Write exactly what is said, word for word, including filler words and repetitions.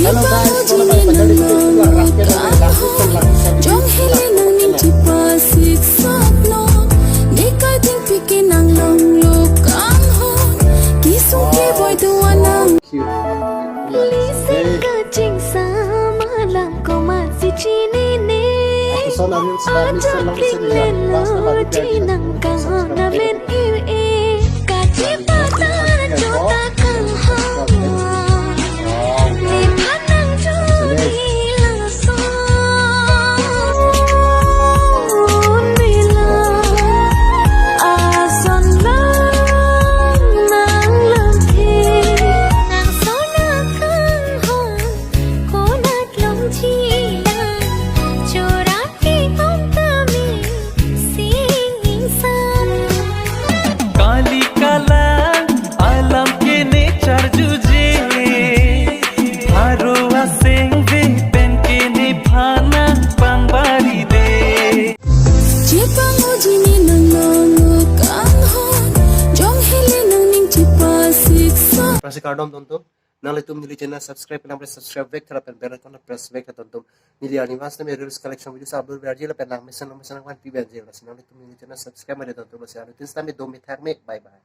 Hello guys, welcome back to my YouTube channel. Jong hili nangning chipa sik sat no. Nika ding piki nang long lo kang hon. Kisung ke boy tu anang. Listen ka ching sa malam ko ma si chini ni. Episode namin sa Mister Ajak Long Sing kling ya. Lelo Basta baru chinang jadi kang hon subscribe. Amen. Kali kalang alam kene charjuje, pharo aseng ve pen kene phanang pangbari de. Chipang uji ni nang nang kang hon, jong hili nangning chipa sik sat. Prasi kardom tonto. Nanglitum neli channel subscribe, nang press subscribe vek tha lapen bell icon press vek tha tontum. Neli arnivang sitame reels collection videos upload verji lapen nang mesen nang mesen nang wan pi verji lasi nanglitum neli channel subscribe mari tontum lasi nanglitum sitame do me thak me. Bye bye.